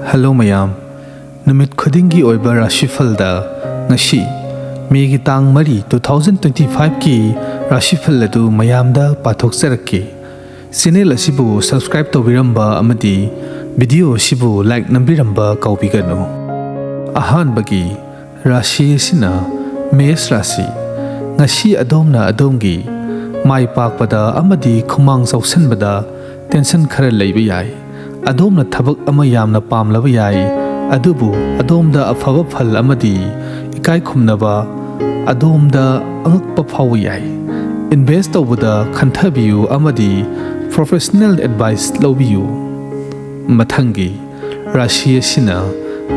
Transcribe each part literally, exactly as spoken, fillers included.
Hello ꯃꯌꯥꯝ, ꯅꯨꯃꯤꯠ ꯈꯨꯗꯤꯡꯒꯤ ꯑꯣꯏꯕ ꯔꯥꯁꯤꯐꯜꯗ ꯉꯁꯤ ꯃꯦꯒꯤ ꯇꯥꯡ ꯃꯔꯤ, two thousand twenty five ꯀꯤ ꯔꯥꯁꯤꯐꯜ ꯑꯗꯨ ꯃꯌꯥꯝꯗ ꯄꯥꯊꯣꯛꯆꯔꯛꯀꯦ꯫ ꯆꯦꯅꯦꯜ ꯑꯁꯤꯕꯨ subscribe ꯇꯧꯕꯤꯔꯝꯕ ꯑꯃꯗꯤ video ꯑꯁꯤꯕꯨ like ꯅꯝꯕꯤꯔꯝꯕ ꯀꯥꯎꯕꯤꯒꯅꯨ꯫ ꯑꯍꯥꯟꯕꯒꯤ ꯔꯥꯁꯤ ꯑꯁꯤꯅ ꯃꯦꯁ ꯔꯥꯁꯤ꯫ ꯉꯁꯤ ꯑꯗꯣꯝꯅ ꯑꯗꯣꯝꯒꯤ ꯃꯥꯏ ꯄꯥꯛꯄꯗ ꯑꯃꯗꯤ ꯈꯨꯃꯥꯡ ꯆꯥꯎꯁꯤꯟꯕꯗ tension ꯈꯔ ꯂꯩꯕ ꯌꯥꯏ꯫ ꯑꯗꯣꯝꯅ ꯊꯕꯛ ꯑꯃ ꯌꯥꯝꯅ ꯄꯥꯝꯂꯕ ꯌꯥꯏ, ꯑꯗꯨꯕꯨ ꯑꯗꯣꯝꯗ ꯑꯐꯕ ꯐꯜ ꯑꯃꯗꯤ ꯏꯀꯥꯏ ꯈꯨꯝꯅꯕ ꯑꯗꯣꯝꯗ ꯑꯉꯛꯄ ꯐꯥꯎꯕ ꯌꯥꯏ꯫ Invest ꯇꯧꯕꯗ ꯈꯟꯊꯕꯤꯌꯨ ꯑꯃꯗꯤ professional advice ꯂꯧꯕꯤꯌꯨ꯫ ꯃꯊꯪꯒꯤ ꯔꯥꯁꯤ ꯑꯁꯤꯅ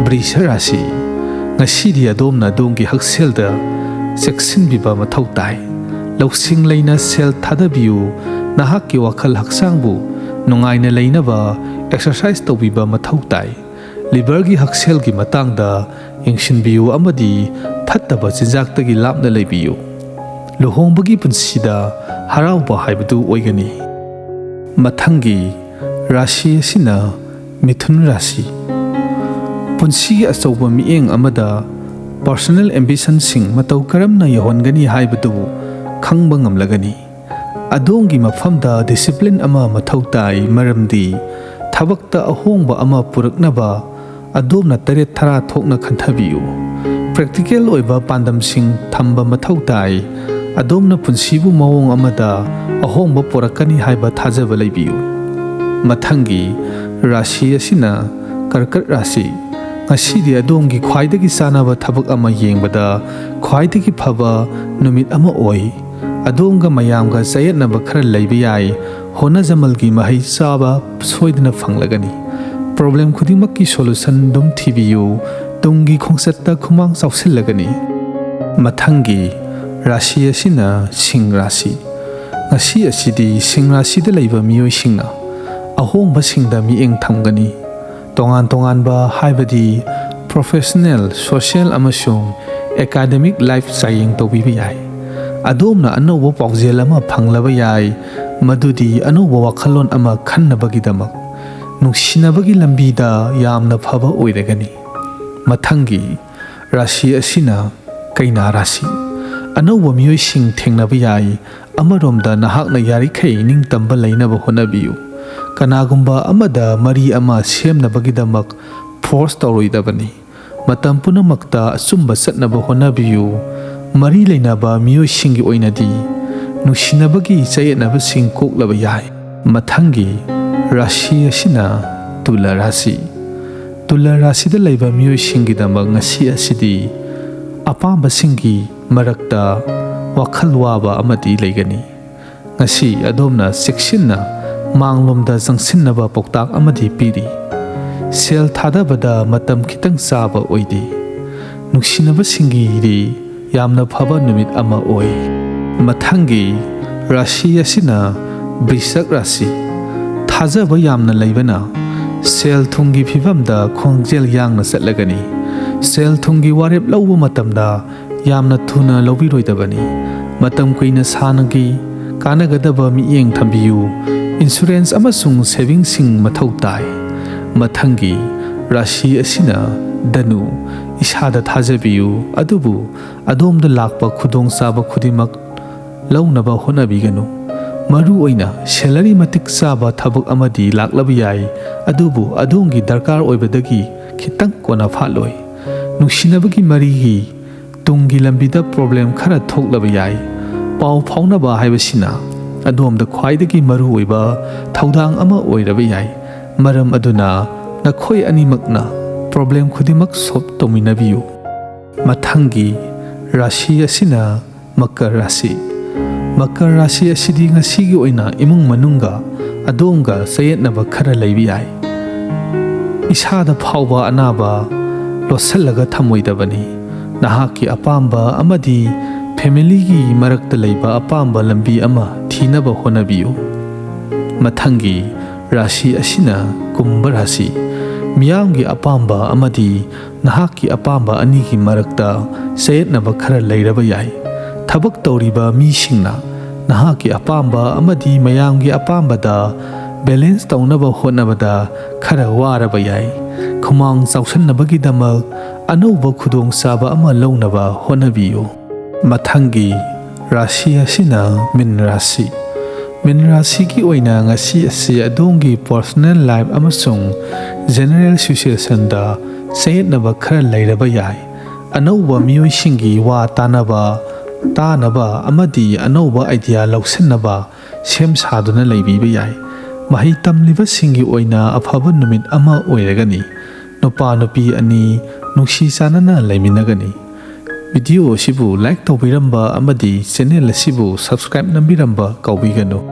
ꯕ꯭ꯔꯤꯁ ꯔꯥꯁꯤ꯫ ꯉꯁꯤꯗꯤ ꯑꯗꯣꯝꯅ ꯑꯗꯣꯝꯒꯤ ꯍꯛꯁꯦꯜꯗ ꯆꯦꯛꯁꯤꯟꯕꯤꯕ ꯃꯊꯧ ꯇꯥꯏ꯫ ꯂꯧꯁꯤꯡ ꯂꯩꯅ ꯁꯦꯜ ꯊꯥꯗꯕꯤꯌꯨ꯫ ꯅꯍꯥꯛꯀꯤ ꯋꯥꯈꯜ ꯍꯛꯆꯥꯡꯕꯨ ꯅꯨꯡꯉꯥꯏꯅ ꯂꯩꯅꯕ exercise ꯇꯧꯕꯤꯕ ꯃꯊꯧ ꯇꯥꯏ꯫ ꯂꯤꯚꯔꯒꯤ ꯍꯛꯁꯦꯜꯒꯤ ꯃꯇꯥꯡꯗ ꯌꯦꯡꯁꯤꯟꯕꯤꯌꯨ ꯑꯃꯗꯤ ꯐꯠꯇꯕ ꯆꯤꯟꯖꯥꯛꯇꯒꯤ ꯂꯥꯞꯅ ꯂꯩꯕꯤꯌꯨ꯫ ꯂꯨꯍꯣꯡꯕꯒꯤ ꯄꯨꯟꯁꯤꯗ ꯍꯔꯥꯎꯕ ꯍꯥꯏꯕꯗꯨ ꯑꯣꯏꯒꯅꯤ꯫ ꯃꯊꯪꯒꯤ ꯔꯥꯁꯤ ꯑꯁꯤꯅ ꯃꯤꯊꯨꯟ ꯔꯥꯁꯤ꯫ ꯄꯨꯟꯁꯤꯒꯤ ꯑꯆꯧꯕ ꯃꯤꯠꯌꯦꯡ ꯑꯃꯗ personal ambitionꯁꯤꯡ ꯃꯇꯧ ꯀꯔꯝꯅ ꯌꯧꯍꯟꯒꯅꯤ ꯍꯥꯏꯕꯗꯨ ꯈꯪꯕ ꯉꯝꯂꯒꯅꯤ꯫ ꯑꯗꯣꯝꯒꯤ ꯃꯐꯝꯗ discipline ꯑꯃ ꯃꯊꯧ ꯇꯥꯏ, ꯃꯔꯝꯗꯤ ꯊꯕꯛꯇ ꯑꯍꯣꯡꯕ ꯑꯃ ꯄꯨꯔꯛꯅꯕ ꯑꯗꯣꯝꯅ ꯇꯔꯦꯠ ꯇꯔꯥ ꯊꯣꯛꯅ ꯈꯟꯊꯕꯤꯌꯨ꯫ Practical ꯑꯣꯏꯕ ꯄꯥꯟꯗꯝꯁꯤꯡ ꯊꯝꯕ ꯃꯊꯧ ꯇꯥꯏ꯫ ꯑꯗꯣꯝꯅ ꯄꯨꯟꯁꯤꯕꯨ ꯃꯑꯣꯡ ꯑꯃꯗ ꯑꯍꯣꯡꯕ ꯄꯨꯔꯛꯀꯅꯤ ꯍꯥꯏꯕ ꯊꯥꯖꯕ ꯂꯩꯕꯤꯌꯨ꯫ ꯃꯊꯪꯒꯤ ꯔꯥꯁꯤ ꯑꯁꯤꯅ ꯀꯔꯀꯠ ꯔꯥꯁꯤ꯫ ꯉꯁꯤꯗꯤ ꯑꯗꯣꯝꯒꯤ ꯈ꯭ꯋꯥꯏꯗꯒꯤ ꯆꯥꯅꯕ ꯊꯕꯛ ꯑꯃ ꯌꯦꯡꯕꯗ ꯈ꯭ꯋꯥꯏꯗꯒꯤ ꯐꯕ ꯅꯨꯃꯤꯠ ꯑꯃ ꯑꯣꯏ꯫ ꯑꯗꯣꯝꯒ ꯃꯌꯥꯝꯒ ꯆꯌꯦꯠꯅꯕ ꯈꯔ ꯂꯩꯕ ꯌꯥꯏ꯫ ꯍꯣꯠꯅꯖꯃꯜꯒꯤ ꯃꯍꯩ ꯆꯥꯕ ꯁꯣꯏꯗꯅ ꯐꯪꯂꯒꯅꯤ꯫ Problem ꯈꯨꯗꯤꯡꯃꯛꯀꯤ solution ꯑꯗꯨꯝ ꯊꯤꯕꯤꯌꯨ꯫ ꯇꯨꯡꯒꯤ ꯈꯣꯡꯆꯠꯇ ꯈꯨꯃꯥꯡ ꯆꯥꯎꯁꯤꯜꯂꯒꯅꯤ꯫ ꯃꯊꯪꯒꯤ ꯔꯥꯁꯤ ꯑꯁꯤꯅ ꯁꯤꯡ ꯔꯥꯁꯤ꯫ ꯉꯁꯤ ꯑꯁꯤꯗꯤ ꯁꯤꯡ ꯔꯥꯁꯤꯗ ꯂꯩꯕ ꯃꯤꯑꯣꯏꯁꯤꯡꯅ ꯑꯍꯣꯡꯕꯁꯤꯡꯗ ꯃꯤꯠꯌꯦꯡ ꯊꯝꯒꯅꯤ꯫ ꯇꯣꯉꯥꯟ ꯇꯣꯉꯥꯟꯕ ꯍꯥꯏꯕꯗꯤ professional, social ꯑꯃꯁꯨꯡ academic life ꯆꯥꯡꯌꯦꯡ ꯇꯧꯕꯤꯕ ꯌꯥꯏ꯫ ꯑꯗꯣꯝꯅ ꯑꯅꯧꯕ ꯄꯥꯎꯖꯦꯜ ꯑꯃ ꯐꯪꯂꯕ ꯌꯥꯏ, ꯃꯗꯨꯗꯤ ꯑꯅꯧꯕ ꯋꯥꯈꯜꯂꯣꯟ ꯑꯃ ꯈꯟꯅꯕꯒꯤꯗꯃꯛ꯫ ꯅꯨꯡꯁꯤꯅꯕꯒꯤ ꯂꯝꯕꯤꯗ ꯌꯥꯝꯅ ꯐꯕ ꯑꯣꯏꯔꯒꯅꯤ꯫ ꯃꯊꯪꯒꯤ ꯔꯥꯁꯤ ꯑꯁꯤꯅ ꯀꯩꯅꯥ ꯔꯥꯁꯤ꯫ ꯑꯅꯧꯕ ꯃꯤꯑꯣꯏꯁꯤꯡ ꯊꯦꯡꯅꯕ ꯌꯥꯏ꯫ ꯑꯃꯔꯣꯝꯗ ꯅꯍꯥꯛꯅ ꯌꯥꯔꯤꯈꯩ ꯅꯤꯡꯇꯝꯕ ꯂꯩꯅꯕ ꯍꯣꯠꯅꯕꯤꯌꯨ꯫ ꯀꯅꯥꯒꯨꯝꯕ ꯑꯃꯗ ꯃꯔꯤ ꯑꯃ ꯁꯦꯝꯅꯕꯒꯤꯗꯃꯛ ꯐꯣꯔꯁ ꯇꯧꯔꯣꯏꯗꯕꯅꯤ꯫ ꯃꯇꯝ ꯄꯨꯝꯅꯃꯛꯇ ꯑꯆꯨꯝꯕ ꯆꯠꯅꯕ ꯍꯣꯠꯅꯕꯤꯌꯨ꯫ ꯃꯔꯤ ꯂꯩꯅꯕ ꯃꯤꯑꯣꯏꯁꯤꯡꯒꯤ ꯑꯣꯏꯅꯗꯤ ꯅꯨꯡꯁꯤꯅꯕꯒꯤ ꯆꯌꯦꯠꯅꯕꯁꯤꯡ ꯀꯣꯛꯂꯕ ꯌꯥꯏ꯫ ꯃꯊꯪꯒꯤ ꯔꯥꯁꯤ ꯑꯁꯤꯅ ꯇꯨꯂꯥ ꯔꯥꯁꯤ꯫ ꯇꯨꯂꯥ ꯔꯥꯁꯤꯗ ꯂꯩꯕ ꯃꯤꯑꯣꯏꯁꯤꯡꯒꯤꯗꯃꯛ ꯉꯁꯤ ꯑꯁꯤꯗꯤ ꯑꯄꯥꯝꯕꯁꯤꯡꯒꯤ ꯃꯔꯛꯇ ꯋꯥꯈꯜ ꯋꯥꯕ ꯑꯃꯗꯤ ꯂꯩꯒꯅꯤ꯫ ꯉꯁꯤ ꯑꯗꯣꯝꯅ ꯆꯦꯛꯁꯤꯟꯅ ꯃꯥꯡꯂꯣꯝꯗ ꯆꯪꯁꯤꯟꯅꯕ ꯄꯥꯎꯇꯥꯛ ꯑꯃꯗꯤ ꯄꯤꯔꯤ꯫ ꯁꯦꯜ ꯊꯥꯗꯕꯗ ꯃꯇꯝ ꯈꯤꯇꯪ ꯆꯥꯕ ꯑꯣꯏꯗꯦ꯫ ꯅꯨꯡꯁꯤꯅꯕꯁꯤꯡꯒꯤꯗꯤ ꯌꯥꯝꯅ ꯐꯕ ꯅꯨꯃꯤꯠ ꯑꯃ ꯑꯣꯏ꯫ ꯃꯊꯪꯒꯤ ꯔꯥꯁꯤ ꯑꯁꯤꯅ ꯕ꯭ꯔꯤꯁꯛ ꯔꯥꯁꯤ꯫ ꯊꯥꯖꯕ ꯌꯥꯝꯅ ꯂꯩꯕꯅ ꯁꯦꯜ ꯊꯨꯝꯒꯤ ꯐꯤꯕꯝꯗ ꯈꯣꯡꯖꯦꯜ ꯌꯥꯡꯅ ꯆꯠꯂꯒꯅꯤ꯫ ꯁꯦꯜ ꯊꯨꯝꯒꯤ ꯋꯥꯔꯦꯞ ꯂꯧꯕ ꯃꯇꯝꯗ ꯌꯥꯝꯅ ꯊꯨꯅ ꯂꯧꯕꯤꯔꯣꯏꯗꯕꯅꯤ꯫ ꯃꯇꯝ ꯀꯨꯏꯅ ꯁꯥꯟꯅꯒꯤ ꯀꯥꯟꯅꯒꯗꯕ ꯃꯤꯠꯌꯦꯡ ꯊꯝꯕꯤꯌꯨ꯫ ꯏꯟꯁꯨꯔꯦꯟꯁ ꯑꯃꯁꯨꯡ ꯁꯦꯚꯤꯡꯁꯤꯡ ꯃꯊꯧ ꯇꯥꯏ꯫ ꯃꯊꯪꯒꯤ ꯔꯥꯁꯤ ꯑꯁꯤꯅ ꯙꯅꯨ꯫ ꯏꯁꯥꯗ ꯊꯥꯖꯕꯤꯌꯨ, ꯑꯗꯨꯕꯨ ꯑꯗꯣꯝꯗ ꯂꯥꯛꯄ ꯈꯨꯗꯣꯡꯆꯥꯕ ꯈꯨꯗꯤꯡꯃꯛ ꯂꯧꯅꯕ ꯍꯣꯠꯅꯕꯤꯒꯅꯨ꯫ ꯃꯔꯨ ꯑꯣꯏꯅ ꯁꯦꯂꯔꯤ ꯃꯇꯤꯛ ꯆꯥꯕ ꯊꯕꯛ ꯑꯃꯗꯤ ꯂꯥꯛꯂꯕ ꯌꯥꯏ, ꯑꯗꯨꯕꯨ ꯑꯗꯣꯝꯒꯤ ꯗꯔꯀꯥꯔ ꯑꯣꯏꯕꯗꯒꯤ ꯈꯤꯇꯪ ꯀꯣꯟꯅ ꯐꯥꯠꯂꯣꯏ꯫ ꯅꯨꯡꯁꯤꯅꯕꯒꯤ ꯃꯔꯤꯒꯤ ꯇꯨꯡꯒꯤ ꯂꯝꯕꯤꯗ ꯄ꯭ꯔꯣꯕ꯭ꯂꯦꯝ ꯈꯔ ꯊꯣꯛꯂꯕ ꯌꯥꯏ꯫ ꯄꯥꯎ ꯐꯥꯎꯅꯕ ꯍꯥꯏꯕꯁꯤꯅ ꯑꯗꯣꯝꯗ ꯈ꯭ꯋꯥꯏꯗꯒꯤ ꯃꯔꯨꯑꯣꯏꯕ ꯊꯧꯗꯥꯡ ꯑꯃ ꯑꯣꯏꯔꯕ ꯌꯥꯏ꯫ ꯃꯔꯝ ꯑꯗꯨꯅ ꯅꯈꯣꯏ ꯑꯅꯤꯃꯛꯅ ꯄ꯭ꯔꯣꯕ꯭ꯂꯦꯝ ꯈꯨꯗꯤꯡꯃꯛ ꯁꯣꯜꯕ ꯇꯧꯃꯤꯟꯅꯕꯤꯌꯨ꯫ ꯃꯊꯪꯒꯤ ꯔꯥꯁꯤ ꯑꯁꯤꯅ ꯃꯀꯔ ꯔꯥꯁꯤ꯫ ꯃꯀꯔ ꯔꯥꯁꯤ ꯑꯁꯤꯗꯤ ꯉꯁꯤꯒꯤ ꯑꯣꯏꯅ ꯏꯃꯨꯡ ꯃꯅꯨꯡꯒ ꯑꯗꯣꯝꯒ ꯆꯌꯦꯠꯅꯕ ꯈꯔ ꯂꯩꯕ ꯌꯥꯏ꯫ ꯏꯁꯥꯗ ꯐꯥꯎꯕ ꯑꯅꯥꯕ ꯂꯣꯠꯁꯤꯜꯂꯒ ꯊꯝꯃꯣꯏꯗꯕꯅꯤ꯫ ꯅꯍꯥꯛꯀꯤ ꯑꯄꯥꯝꯕ ꯑꯃꯗꯤ ꯐꯦꯃꯤꯂꯤꯒꯤ ꯃꯔꯛꯇ ꯂꯩꯕ ꯑꯄꯥꯝꯕ ꯂꯝꯕꯤ ꯑꯃ ꯊꯤꯅꯕ ꯍꯣꯠꯅꯕꯤꯌꯨ꯫ ꯃꯊꯪꯒꯤ ꯔꯥꯁꯤ ꯑꯁꯤꯅ ꯀꯨꯝꯚ ꯔꯥꯁꯤ꯫ ꯃꯤꯌꯥꯝꯒꯤ ꯑꯄꯥꯝꯕ ꯑꯃꯗꯤ ꯅꯍꯥꯛꯀꯤ ꯑꯄꯥꯝꯕ ꯑꯅꯤꯒꯤ ꯃꯔꯛꯇ ꯆꯌꯦꯠꯅꯕ ꯈꯔ ꯂꯩꯔꯕ ꯌꯥꯏ꯫ ꯊꯕꯛ ꯇꯧꯔꯤꯕ ꯃꯤꯁꯤꯡꯅ ꯅꯍꯥꯛꯀꯤ ꯑꯄꯥꯝꯕ ꯑꯃꯗꯤ ꯃꯌꯥꯝꯒꯤ ꯑꯄꯥꯝꯕꯗ ꯕꯦꯂꯦꯟꯁ ꯇꯧꯅꯕ ꯍꯣꯠꯅꯕꯗ ꯈꯔ ꯋꯥꯔꯕ ꯌꯥꯏ꯫ ꯈꯨꯃꯥꯡ ꯆꯥꯎꯁꯤꯟꯅꯕꯒꯤꯗꯃꯛ ꯑꯅꯧꯕ ꯈꯨꯗꯣꯡꯆꯥꯕ ꯑꯃ ꯂꯧꯅꯕ ꯍꯣꯠꯅꯕꯤꯌꯨ꯫ ꯃꯊꯪꯒꯤ ꯔꯥꯁꯤ ꯑꯁꯤꯅ ꯃꯤꯟ ꯔꯥꯁꯤ꯫ ꯃꯤꯟ ꯔꯥꯁꯤꯒꯤ ꯑꯣꯏꯅ ꯉꯁꯤ ꯑꯁꯤ ꯑꯗꯣꯝꯒꯤ ꯄꯔꯁꯣꯅꯦꯜ ꯂꯥꯏꯐ ꯑꯃꯁꯨꯡ ꯖꯦꯅꯔꯦꯜ ꯁꯤꯆꯨꯌꯦꯁꯟꯗ ꯆꯌꯦꯠꯅꯕ ꯈꯔ ꯂꯩꯔꯕ ꯌꯥꯏ꯫ ꯑꯅꯧꯕ ꯃꯤꯑꯣꯏꯁꯤꯡꯒꯤ ꯋꯥ ꯇꯥꯅꯕ, ꯇꯥꯅꯕ ꯑꯃꯗꯤ ꯑꯅꯧꯕ ꯑꯥꯏꯗꯤꯌꯥ ꯂꯧꯁꯤꯟꯅꯕ ꯁꯦꯝ ꯁꯥꯗꯨꯅ ꯂꯩꯕꯤꯕ ꯌꯥꯏ꯫ ꯃꯍꯩ ꯇꯝꯂꯤꯕꯁꯤꯡꯒꯤ ꯑꯣꯏꯅ ꯑꯐꯕ ꯅꯨꯃꯤꯠ ꯑꯃ ꯑꯣꯏꯔꯒꯅꯤ꯫ ꯅꯨꯄꯥ ꯅꯨꯄꯤ ꯑꯅꯤ ꯅꯨꯡꯁꯤ ꯆꯥꯟꯅꯅ ꯂꯩꯃꯤꯟꯅꯒꯅꯤ꯫ ꯚꯤꯗꯤꯑꯣ ꯑꯁꯤꯕꯨ ꯂꯥꯏꯛ ꯇꯧꯕꯤꯔꯝꯕ ꯑꯃꯗꯤ ꯆꯦꯅꯦꯜ ꯑꯁꯤꯕꯨ ꯁꯕꯁꯀ꯭ꯔꯥꯏꯕ ꯅꯝꯕꯤꯔꯝꯕ ꯀꯥꯎꯕꯤꯒꯅꯨ꯫